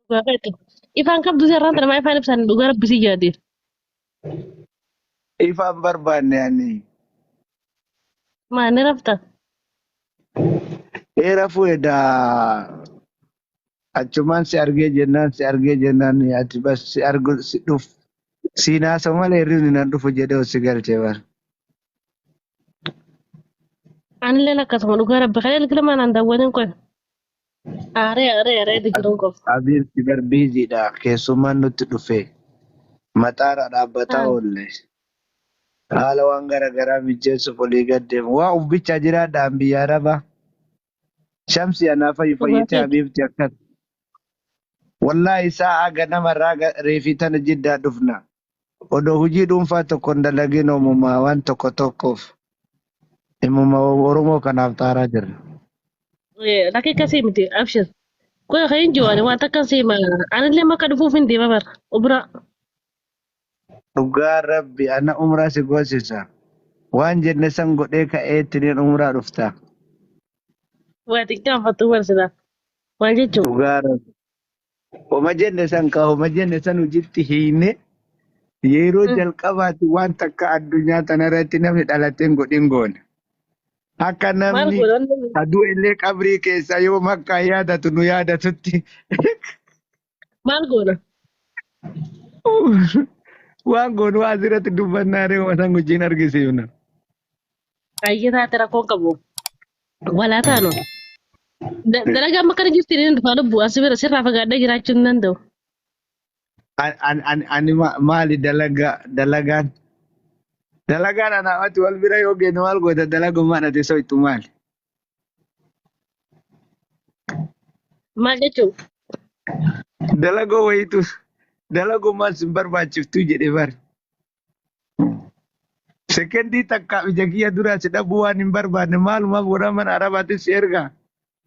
Dhugaa keeti. Ifaan qabdu seerraan tana maa ifaan ibsaan dhugaa rabbi si yaade. Ifaan barbaanne ani. Maa ni rafta? Ee rafuu edaa achumaan si argee jennaan si argee jennaan ati bas si argu si dhuf siin haasa'u malee hirribni nan dhufu jedhee ol si galche bar. Anilleen akkasuma dhugaa rabbi kan ilgila manaan daawwatin kun. Aaree aaree aaree digiruun qofa. Abiirti bar biiziidha keessummaan nutti dhufe maxaara dhaabbataa oolle. Haala waan gara garaa mijjeessuuf olii gad deemu. Waa uf bichaa jiraadha an biyya arabaa. Shamsi anaa fayyu Dhugaa fayyitee keeti. habiibti akkas. Wallaahi sa'a ganama irraa reefii tana jiddaa dhufna. Odoo hujii dhuunfaa tokko hin dalagin oomuma waan tokko tokkoof dhimuma Oromoo kanaaf xaaraa jirra. Lakki akkasii miti abshir. Qoy kan hin jiru ani waan takkan siima anillee makka dhufuuf hin deema bara ubra. Dhugaa rabbi ana umraa si goosisa. Waan jenne san godhee ka'ee ittiniin umraa dhufta. Waa xiqqaan fattuu barsiisa. Maal jechuun? Dhugaa rabbi. Homa jenne san ka homa jenne san hojitti hiine yeroo jalqabaati waan takka addunyaa tanarratti namni dhalatee hin godhin goone. Akka Maal namni godhan namni? aduu illee qabrii keessaa yoo makkaa yaadatu nu yaadatutti. Maal goona? Waan goonu asirratti dubbannaa reema san wajjin argisiifna. Ayyee taate rakkoon qabu. Walaa taanu. Dalagaa amma kana jirti inni dhufaa lubbu as bira sirraa fagaadhee jiraachuu hin danda'u. Ani maali dalagaa dalagaan dalagaan anaa ati wal bira yoo geenne maal goota dalagummaan ati soytu maali? Maal jechuun? Dalagoo wayitu dalagummaan sin barbaachiftuu jedhe bar. Sekendii takkaaf ija kiyya duraa si dhabuu waan hin barbaanne maalumaaf godhaa mana arabaatti si ergaa.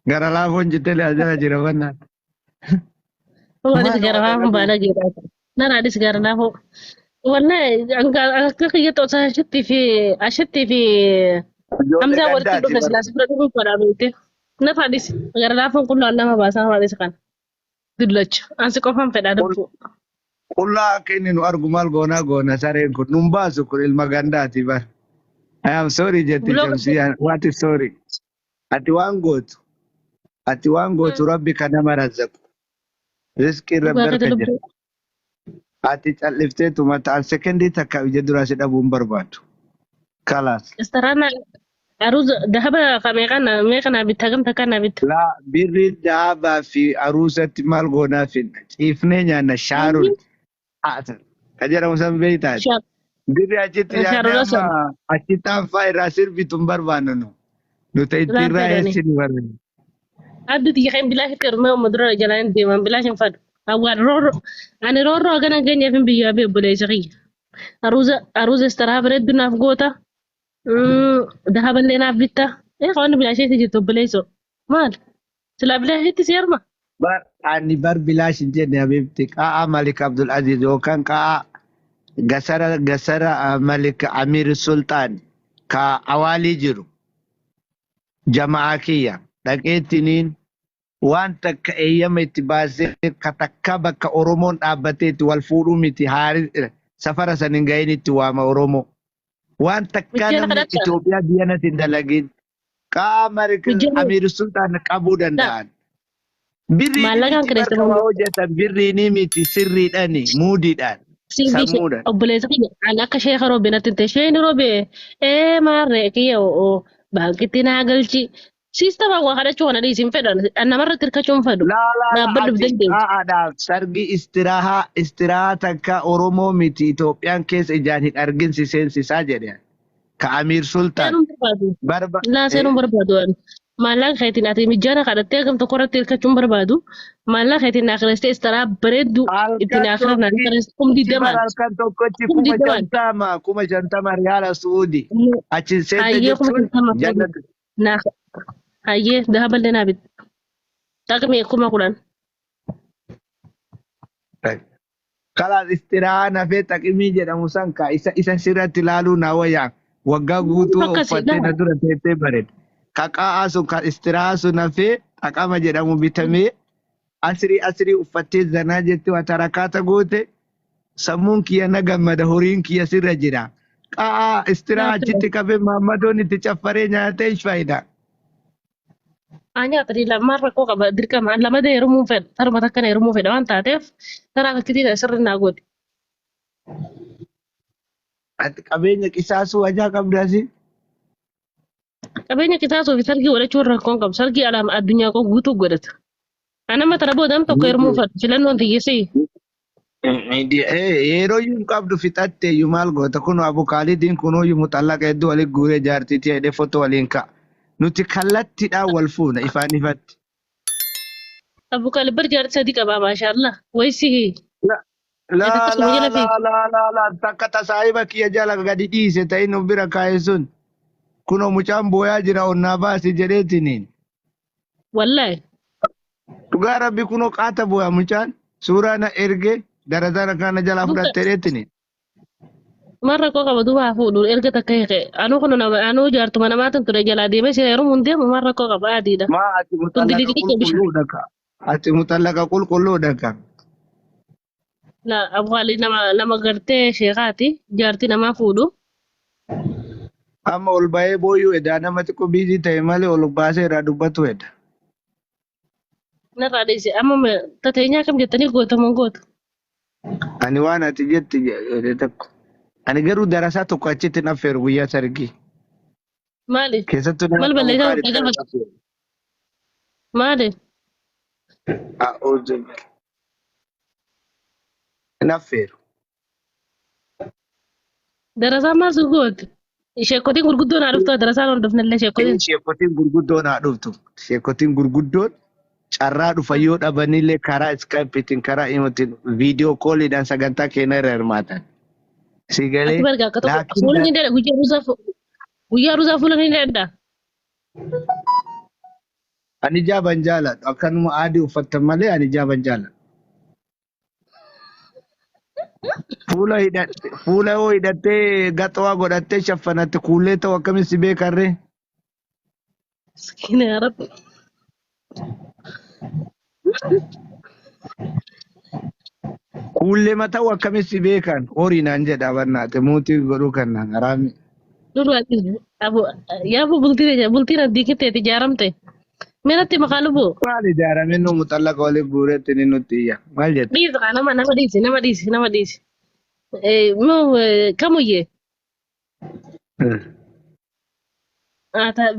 Gara laafoon jettee jala jira bannaan. Anis Maaluma gara laafoon dalaguu. baala geedhaa. Nana anis gara laafoo. Wallahi akka kiyya osoo ashitti fi ashitti fi Ijoollee Hamzaa walitti gandaati dhufne bar. silaa si bira dhufuu fadhaa beekte. Nafa anis gara laafoon qullaa nama baasaa anis kana. Dullacha. Ansi qofaan fedhaa lubbuu. Qullaa akka inni nu argu maal goonaa goona sareen kun nun baasu kun ilma gandaati bar. I am sorry jetti Buloo Shamsiyaan. What is sorry? Ati waan gootu. Ati waan gootu rabbi kan nama razzaqu. Rizqiin rabbi Dhugaa keeti harka jira. lubbuu. Ati callifteetuma ta'an sekendii takka ija duraa si dhabuu hin barbaadu. Kalaas. Istaraana aruuza dahaba meeqa meeqa naa bitta hagam takka naa bitta. Laa birri dahabaa fi aruusatti maal goonaa finna. Ciifnee nyaanna shaaruun. Ka jedhamu san beektaati. Birri achitti nyaannee Shaarula amma san achitti anfaa irraa sirbitu hin barbaannu nu. Nuti itti irraan irraa fedhani. eessinu barbaanna. Abdi tiyya kan bilaash itti hirmee umma dura jalaan hin deeman bilaash hin fadhu. Awwaan roorroo ani roorroo hagana hin geenyeef hin biyyaa bee obboleessa kiyya. Aruuza aruuza istaraa bareeddu naaf goota. Dahaballee naaf bitta. Ee qabanni bilaashee itti jirtu obboleessoo. Maal? Silaa bilaashitti si harma? Bar ani bar bilaash hin jenne habibti. Qaa'a Malik Abdul Aziz yookaan qaa'a gasara gasara Malik Amir Sultan ka awaalii jiru jama'aa kiyya dhaqeettiniin waan takka eeyyama itti baasee ka takka bakka Oromoon dhaabbatee itti wal fuudhuu miti haari safara san hin gahin itti waama Oromoo. Waan takkaa Mijjeena namni kadhadhaa. Itoophiyaa biyyanatti hin dalagin. Qaama Mijjeena Amiir Sultaan qabuu danda'an. Birriin maallaqaan miti barka kireessa waa hojjetan birriin miti sirriidhani muudiidhaan CV sammuudhaan. obboleessa kiyya ani akka sheeka roobee natti hin ta'e sheeni roobee ee maarree kiyya oo baankitti naa galchi siistama waa kadhachuu kana dhiisi hin fedhan an namarratti hirkachuu hin fedhu Laa laa laa dhaabbadhuuf ati dandeenya. qaa'aadhaaf sargi istiraahaa istiraahaa takka Oromoo miti Itoophiyaan keessa ijaan hin argin si seensisaa jedhe. Ka Amiir Sultaan Seenuun barbaadu. barba Laa seenuun barbaadu ani. Maallaqa keetiin ati mijjaana kadhattee hagam tokko irratti hirkachuu hin barbaadu. Maallaqa keetiin naa kireessitee istaraa bareedduu itti halkan naa kireef naa tokki kireessite kum si bar digdamaan halkan tokkotti kum kuma digdamaan. shantama kuma shantama riyaala Su'uudi achiin seente Hayyee kuma jechuun shantama jannatu naa hayyee dahaballee naa bitte. Dhaqmee 10,000. Kalaas istirahaa nafee xaqimii jedhamu san ka isa isa sirratti ilaaluu naa wayyaa waggaa guutuu Akkasii uffattee na dha. dura teettee bareeda. Ka qaa'aa sun ka istirahaa sun nafee xaqama jedhamu bitamee Asrii asrii uffattee zanaa jettee waa tarakaata goote sammuun kiyya na gammada, horiin kiyya sirra jira. Qa'aa istiraa achitti qabee maammadoon itti caffaree nyaatee ish faayidaa. Haa nyaatanii lamaan rakkoo qaba dirqama lama heerumuu fedha taruma takkana heerumuu fedha waan taateef taraa takkitii sirri naa godhi. Ati qabeenya qisaasuu ajaa qabdaasi. Qabeenya qisaasuu fi sargii godhachuun rakkoon qabu sargii alaama addunyaa koo guutuu godhata. Anama tana booda nam tokko heerumuu fedha filannoon tiyyisii. Yeroo iyyuu hin qabdu fixatte iyyuu maal goota kun abukaaliitiin kunuyyuu muxallaqa hedduu waliin guuree jaartiitii hidhee foto waliin ka'a. Nuti kallattiidhaan wal fuuna ifaan ifatti. Abukaali bar jaartii sadii qabaa maashaallah. Wayisi Laa akkasuma laa jala laa fiigi. laa laa laa takka tasaahiba kiyya jala gadi dhiise ta'in of bira kaa'e sun kunoo mucaan booyaa jira onnaa baasi jedheetiniin. Wallaahi. Dhugaa rabbi kunoo qaata booyaa mucaan suuraa na erge darazana kana jalaa Duuba fudhatte jedheetiniin. maal rakkoo qaba duuba haa fuudhu erga takka hiike anuu kun nama anuu jaartuma namaatiin ture jalaa deemee si heerumuu hin deemu maal rakkoo qaba adiidha. Maa ati Tun muxallaqa dilii xiqqoo bishaan. qulqulluudha ka. Ati muxallaqa qulqulluudha ka. La abukaali nama nama gartee sheekaati jaartii namaa fuudhu. Amma ol ba'ee booyyuu edaa nama xiqqoo biizii ta'e malee ol baasee irraa dubbatu eda. Narraa dhiise amma tateenyaa kam jettanii gootamuun gootu. Ani waan ati jetti jedhe tokko. Ani garuu darasaa tokko achitti hin affeeru guyyaa sargii. Maali? Keessattuu nama Maal akka balleessaa Abukaalitti guddaa kan hin gaafatu? affeeru. Maali? A'uudhu hin affeeru. Darasaan maal si gootu? Sheekotiin gurguddoon haa dhuftu darasaan hordofnallee sheekotiin. Sheekotiin gurguddoon haa dhuftu. Sheekotiin gurguddoon carraa dhufa yoo dhabanillee karaa iskaayipiitiin karaa imotiin viidiyoo kooliidhaan sagantaa keenya irra hirmaatan. Si Ati galee barga akka tokko laakiin fuula ni dheedha guyyaa ruusaa guyyaa ruusaa fuula ni dheedha. ani jaaban jaaladhu akkanuma adii uffattan malee ani jaaban jaaladhu. Fuula hidhatte fuula yoo hidhattee gaxawaa godhattee shaffanatte kuullee ta'u akkamiin si beekarree? Miskiina yaa Rabbi. Kuullee ta'u akkamiin si beekan horii naan jedha bannaate mootii godhuu kanaan haraami. Nurraa dhiisi. Abu yaa abu bultiin bultiin addii kitteeti ijaaramte. Meeratti maqaa lubbu. Maal ijaaramee nu muxallaqa waliin guuretti ni nutti iyya. Maal jette? Dhiisi kaa nama nama dhiisi nama dhiisi nama dhiisi. Moo kamuyyee.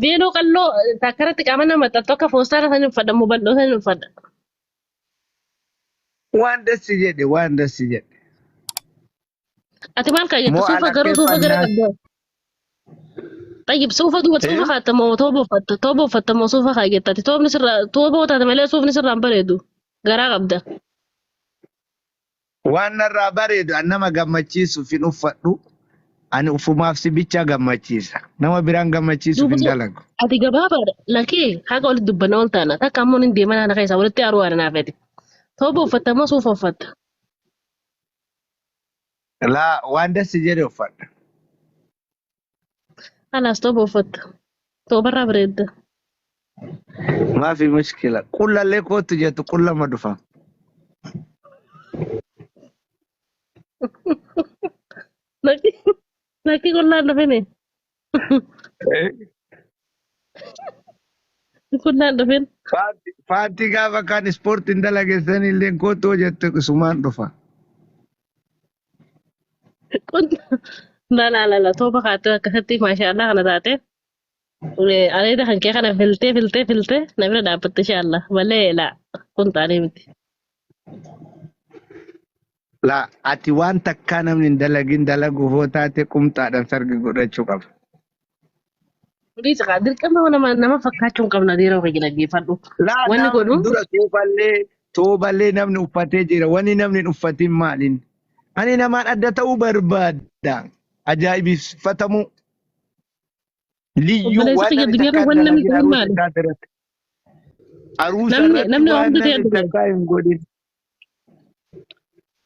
Veeloo qalloo takkaratti qaama nama maxxantu akka foostaara sanii uffadha moo bal'oo sanii uffadha. Waan dassi jedhe waan dassi jedhe. Ati maal kaayyattu Moo suufa garuu suufa gara alaqqeeffannaa? qabda. Tayyib suufa duuba suufa kaatta moo tooba uffatta tooba uffatta moo suufa kaayyatta ati toobni sirraa tooba taate malee suufni sirraa hin bareedu garaa qabda. Waan narraa bareedu an nama gammachiisuuf hin uffadhu. Ani ufumaaf si bichaa gammachiisa. Nama biraan gammachiisuuf Duuba hin dalagu. ati gabaabaadha lakkee haga walitti dubbanna ol taana takka ammoo hin deeman ana keessaa walitti aaruu ana naaf ati. Tooba uffatta moo suufa uffatta? Laa waan dassi jedhe uffadha. Alaas tooba uffatta. Toobarraa bareedda. Maafi mushkila. Qullallee kootu jettu qullama dhufa. Lakkii lakkii qullaan dhufine. Qullaan dhufin. Faanti gaafa kaan ispoortiin dalageessan illee kootu jettu isumaan dhufa. La la la la tooba kaattee akkasitti maashaallah kana taate. Areeda kan kee kana filtee filtee filtee na bira dhaabbatte inshaallah malee la kun taanee miti. Laa ati waan takkaa namni hin dalagin dalaguuf hoo taate qumxaadhaan sargi godhachuu qaba. Dhiisa kaa dirqama nama nama fakkaachuu hin qabna dhiira ofii dhaggeeffadhu. Laa Wanni nam godhu dura suufallee tooballee namni uffatee jira. Wanni namni hin uffatin maaliin? Ani namaan adda ta'uu barbaada. Ajaa'ibsiifatamuu. Liyyuu obboleessa waan kiyya namni addunyaarra takkaa hin wanni namni dalagin ta'in aruusa maali? isaa irratti. Aruusa Namni irratti namni waan hundi ta'e namni addunyaa. takkaa hin godhin.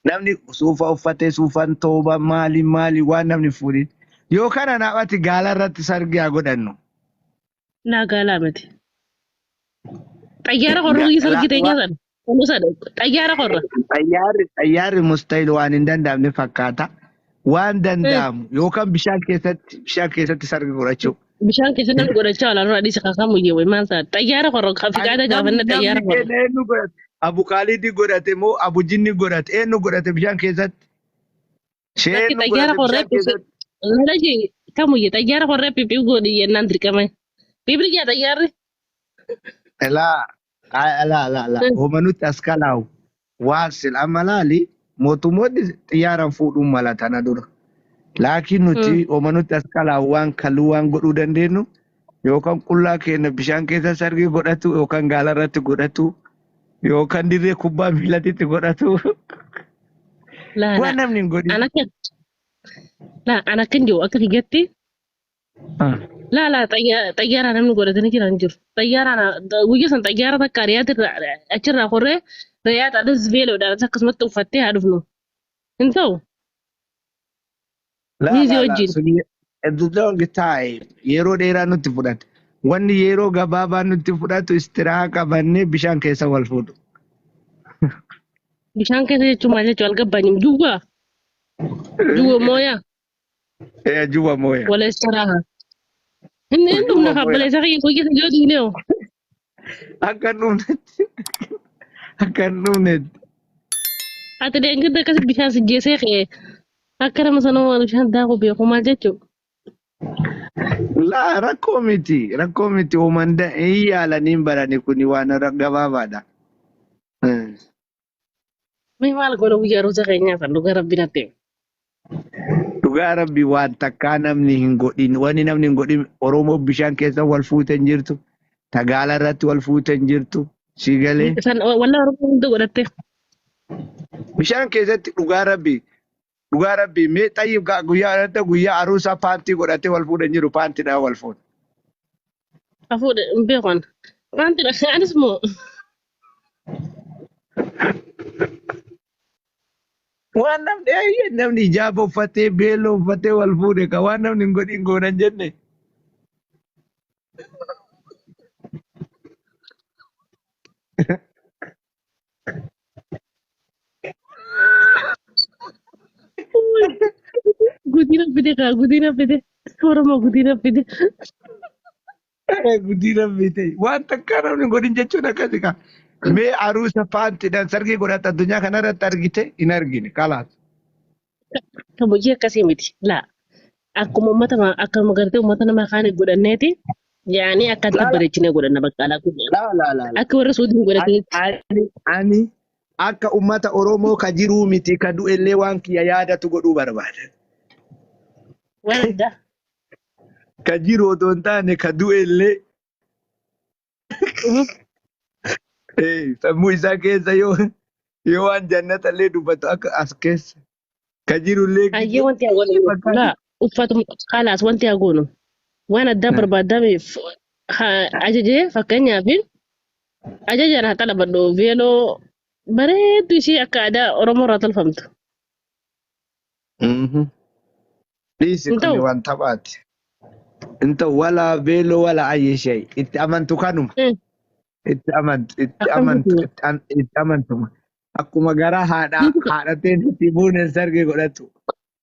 Namni suufa uffatee suufan tooba maali maali waan namni fuudhin. Yoo kana naaf ati gaala irratti sargii haa godhannu. Laa gaalaa miti. Xayyaara horruu sargii teenyaa sana. Kunuunsa xayyaara qorra. Xayyaarri mustahil waan hin danda'amne fakkaata. Waan danda'amu yookaan bishaan keessatti sargi godhachuu. Bishaan keessa namni godhachaa oolan irraa dhiisa kakamu yeewwe maal ta'a? Xayyaara qorra fiqaada gaafanna xayyaara Namni qorra. keenya eenyu godhate? Abu Kaalidi godhate moo Abu Jinni godhate? Eenyu godhate bishaan keessatti? Bakki Eenyu xayyaara godhate qorree bishaan keessatti? lalaji kamuyyee xayyaara qorree piphii godhi jennaan dirqama. Piphii jaa xayyaarri. Laa laa laa laa homanutti as kalaawu waan sil amma laali, mootummoonni xiyyaaraan fuudhuun mala tana dura. Laakiin nuti homanutti as kalaawu waan kaluu waan godhuu dandeenyu yookaan qullaa keenya bishaan keessa sargii godhatu, yookaan gaala irratti godhatu, yookaan dirree kubbaa miilatitti godhatu. Laa Waan laa namni hin godhin. Ana akka laa ana akkan jiru akka kiyyatti laa laa xayyaara namni godhatanii jiran jiru. Xayyaaraan guyyaa san xayyaara takka Riyaad irraa achirraa korree Riyaad adas veeloodhaan akkasumatti uffattee haa dhufnu. Hin ta'u. Laa Miizii laa laa wajjin. Suni the long time, yeroo dheeraa nutti fudhate. Wanni yeroo gabaabaa nutti fudhatu istirahaa qabannee bishaan keessa wal fuudhu. Bishaan keessa jechuun maal jechuun algabbaanyim juwwaa juwwa mooyaa. Eh, juwa mooya. Wala istiraaha. Inni hin dhumna Juwa mooya. kabbaleessa kiyya guyyaa san yoo duune hoo. Akka hin dhumnetti. Akka hin dhumnetti. Ati deengidda akkasi bishaan si geessee ka'e akka nama sana waan bishaan daakuu beeku maal jechuun. Laa, rakkoo miti. Rakkoo miti. Uuman hin yaalanii hin barani, kuni waan gabaabaadha. Mee maal goona guyyaa aruuza keenyaa san, dhugaa rabbi natti himi. Dhugaa rabbi, waan takkaa namni hin godhin, wanni namni hin godhin, Oromoo bishaan keessa wal fuute hin jirtu. Tagaala irratti wal fuute hin jirtu. Si galee? San wallaa Oromoo hunda godhatte. Bishaan keessatti, dhugaa rabbi, dhugaa rabbi, mee xayyib guyyaa irratti, guyyaa aruusaa paantii godhatee wal fuudhan jiru, paantiidhaan wal fuudha. Hafuudha hin beekan. Wanti anis moo. Waan namni eeyyee namni ijaaba uffatee, beeloo uffatee wal fuudhe ka waan namni hin godhin goonan jenne. Guddina fide kaa, guddina fide. Oromoo guddina fide. Guddina rabbi ta'e waan takkaa namni hin godhin jechuun akkasi ka. Mee aruusa paantiidhaan sargii godhate addunyaa kanarratti argite hin argine kalaas. Kan hojii akkasii miti. Laa, akkuma uummata akkuma gartee uummata nama kaan godhanneeti yaanii akka Laa bareechinee godhanna bakka alaa kun. laa laa laa. Akka warra suutiin godhatanitti. Ani akka ummata Oromoo ka jiruu miti, ka du'ellee waan kiyya yaadatu godhuu barbaada. Waan addaa. Ka jiru otoo hin taane ka du'ellee sammuu isaa keessa yoo waan jannata illee dubbatu akka as keessa ka jirullee Hayyee, wanti haa goonu fakkaata. laa uffatuma kalaas, wanti haa goonu waan addaa barbaadame ajajee, fakkeenyaaf ajajaan haa xalabadhu veeloo bareedduu ishee akka aadaa Oromoo irraa tolfamtu. Dhiisi Hin kuni ta'u. waan taphaati. Hin ta'u, walaa beeloo walaa ayyi shay. Itti amantu kanuma. Itti amantu, itti Akkam amantu, jechuudha? itti amantuma. Akkuma garaa haadhaa haadhateen itti buune sargee godhatu.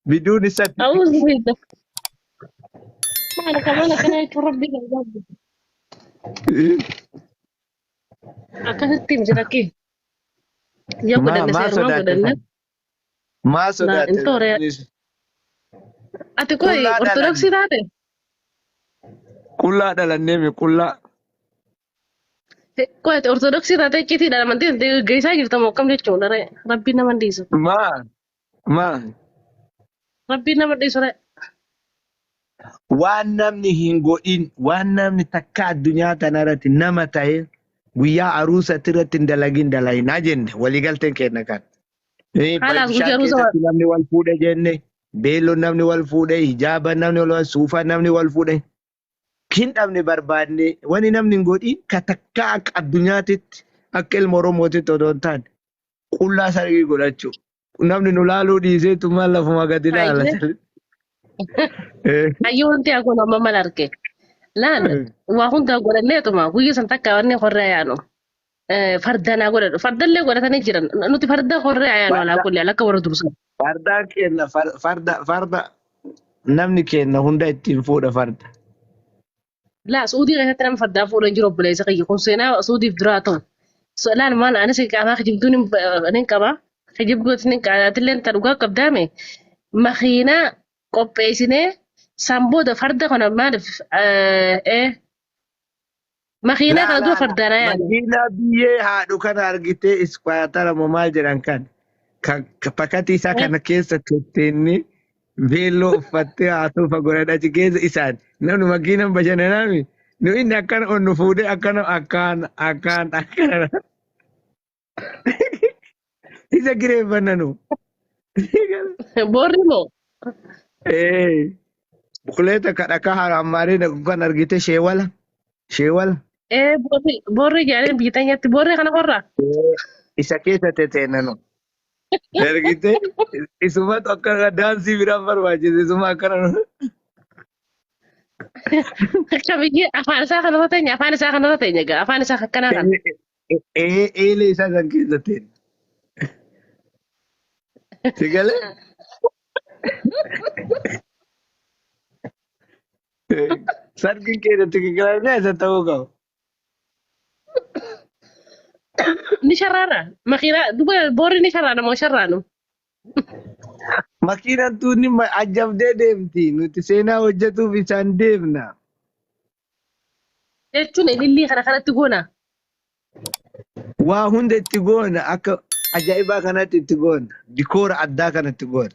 Biduun isatti. Awuuz billah. Maal akka maal akkana jechuun rabbii gargaaru. Akkasitti miti rakkee. Yoo Maa godhanne maa seerumaan sodaatte godhanne. san? Maa Laa sodaatte hin toore. san? Ati koi Qullaa ortodoksii dhalanne. taate? Qullaa dhalannee mi qullaa. Koi ati ortodoksii taate icciitiidhaan amantii geessaa jirta moo akkam jechuudha ree? Rabbiin nama hin dhiisu. Maa maa Rabbiin nama hin dhiisu ree. Waan namni hin godhin, waan namni takka addunyaa tanarratti nama ta'e guyyaa aruusatti irratti hin dalagin dalaginaa jenne, waliigalteen kenna kan. Kalaas guyyaa Bishaan aruusa keessatti namni wal fuudhe jenne, beelloon namni wal fuudhe, hijaaba namni wal suufa namni wal fuudhe. Hin dhabne barbaanne, wani namni hin godhin ka takka akka addunyaatitti, akka ilma Oromootitti odoo hin taane qullaa sargii godhachuu. Namni nu laaluu dhiiseetu maal lafuma gadi laala. Hayyee. Hayyee, wanti haa goonu amma mal arge. Laal, waa hundaa godhanneetuma guyyaa san takka wanni horree yaanu. Farda naa godhadhu. Fardallee godhatanii jiran. Nuti farda horree ayaanu alaa Farda kulli akka warra dursan. Fardaan kenna farda farda namni kenna hunda ittiin fuudha farda. Laa, Suudii keessatti nama fardaa fuudhan jiru, obboleessa kiyya. Kun seenaa Suudiif duraa ta'u. Laal, maal anis qaamaa kijibduun nin qaba. Kijibduutis nin qaba. Atillee ta dhugaa qabdaame. Makiinaa qopheessinee san booda farda kana maaliif makiinaa Laa kana dura laa laa. fardaan ayaanu. Makiinaa biyyee haadhu kana argitee iskwaatara moo maal jedhan kan pakatii isaa kana keessa tetteenni beelloo uffattee haasuufa godhan achi keessa isaan namni makiinan bashannanaami. Nu inni akkana ol nu fuudhee akkana akkaan akkaan akkana isa kireeffanna nu. Boorri moo? Ee, bukuleeta kadhakaa harammaaree naqu kan argite sheewala sheewala. Ee, boorri boorri jedhanii biyya teenyatti boorri kana qorraa? Isa keessa teteenna nu. Argite, isumatu akkana daansii biraan barbaachise isuma akkana nu. Akka biyyi afaan isaa kanarra teenya, afaan isaa kanarra teenya egaa afaan isaa akkanaa kana. Ee, eelee isaa san keessa teenya. Si galee? Sargiin keenya tikikilaafnee isa ta'uu qabu. Ni sharraara. Makiinaa duba boorri ni sharraana moo sharraanu? Makiinaan tuunni ajjabdee deemti. Nuti seenaa hojjetuuf isaan deemna. Jechuun ilillii kana kanatti goona. Waa hunda itti goona, akka ajaa'ibaa kanatti itti goona. Dikoora addaa kanatti goona.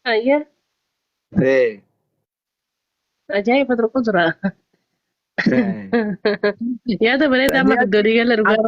Ayyaa. Ee. Ajaa'iba tokko jira. Ee. Yaada bareedaa amma Sanii fiddoo gala dhugaa.